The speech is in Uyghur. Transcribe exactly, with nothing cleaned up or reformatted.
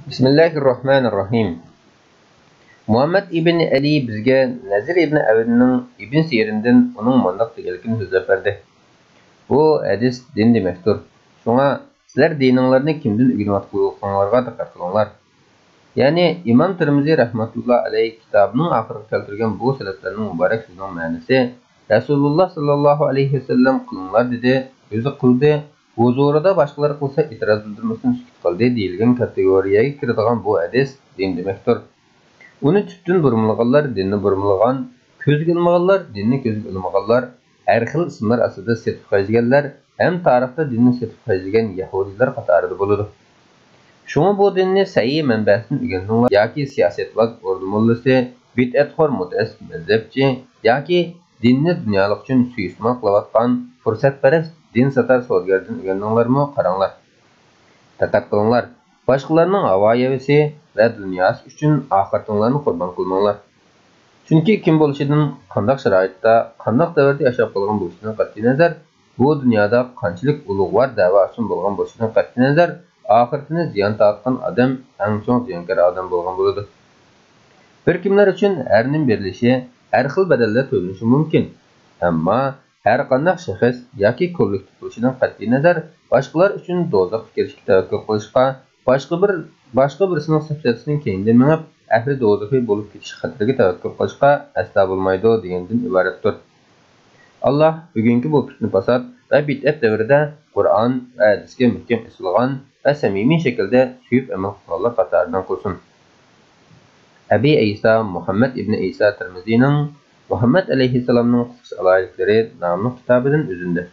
بىسمىللاھىررەھمانىررەھىم. مۇھەممەد ئىبن ئەلى بىزگە نەزىر ئىبن ئەۋدنىڭ ئىبن سىرىندىن ئۇنىڭ مۇنداق دېگەنلىكىنى سۆزلەپ بەردى. بۇ ھەدىس دىن دېمەكتۇر. شۇڭا سىلەر دىنىڭلارنى كىمدىن ئۆگىنىۋاتقانلىقىڭلارغا دىققەت قىلىڭلار. يەنى ئىمام تىرمىزى رەھمەتۇللا ئەلەيھ كىتابىنىڭ ئاخىرىغا كەلتۈرگەن بۇ سەلەپلەرنىڭ مۇبارەك سۆزىنىڭ مەنىسى، رەسۇلۇللا ساللاللاھۇ ئەلەيھى ۋەسەللەم قىلىڭلار دېدى، ئۆزى قىلدى، ھۇزۇرىدا باشقىلار قىلسا ئېتىراز بىلدۈرمەستىن سۈكۈت قىلدى دېيىلگەن كاتېگورىيەگە كىرىدىغان بۇ ھەدىس دىن دېمەكتۇر. ئۇنى تۈپتىن بۇرمىلىغانلار دىننى بۇرمىلىغان، كۆزگە ئىلمىغانلار دىننى كۆزگە ئىلمىغانلار، ھەر خىل ئىسىملار ئاستىدا سېتىپ خەجلىگەنلەر ھەم تارىختا دىننى سېتىپ خەجلىگەن يەھۇدىيلار قاتارىدا بولىدۇ. شۇڭا بۇ دىننى سەھىھ مەنبەسىدىن ئۆگەنمىڭلار ياكى سىياسەتۋاز ئوردا موللىسى، بىدئەتخور مۇتەئەسسىپ مەزھەپچى ياكى دىننى دۇنيالىق ئۈچۈن سۇيىئىستېمال قىلىۋاتقان پۇرسەتپەرەس دىن ساتار سودىگەردىن ئۆگەنمىڭلارمۇ قاراڭلار. دىققەت قىلىڭلار، باشقىلارنىڭ ھاۋا-ھەۋىسى ۋە دۇنياسى ئۈچۈن ئاخىرىتىڭلارنى قۇربان قىلماڭلار. چۈنكى كىم بولۇشىدىن، قانداق شارائىتتا، قانداق دەۋردە ياشاپ قالغان بولۇشىدىن قەتئىينەزەر، بۇ دۇنيادا قانچىلىك ئۇلۇغۋار دەۋا ئۈستىدە بولغان بولۇشىدىن قەتئىينەزەر، ئاخىرىتىنى زىيان تارتقان ئادەم ئەڭ چوڭ زىيانكار ئادەم بولغان بولىدۇ. بىر كىملەر ئۈچۈن ھەر نېمە بېرىلىشى، ھەر خىل بەدەللەر تۆلىنىشى مۇمكىن. ئەمما ھەر قانداق شەخس ياكى كوللېكتىپ بولۇشىدىن قەتئىينەزەر، باشقىلار ئۈچۈن دوزاخقا كىرىشكە تەۋەككۈل قىلىشقا، باشقا بىر، باشقا بىرسىنىڭ سەپسەتىسىنىڭ كەينىدىن مېڭىپ، ئەھلى دوزىخى بولۇپ كېتىش خەتىرىگە تەۋەككۈل قىلىشقا ئەسلا بولمايدۇ دېگەندىن ئىبارەتتۇر. ئاللاھ بۈگۈنكى بۇ پىتنە-پاسات ۋە بىدئەت دەۋرىدە قۇرئان ۋە ھەدىسكە مەھكەم ئېسىلغان ۋە سەمىمىي شەكىلدە سۆيۈپ ئەمەل قىلغانلار قاتارىدىن قىلسۇن. ئەبى ئەيسا مۇھەممەد ئىبنى ئەيسا تىرمىزىنىڭ مۇھەممەد ئەلەيھىسسالامنىڭ قىسقىچە ئالاھىدىلىكلىرى ناملىق كىتابىدىن ئۈزۈندى.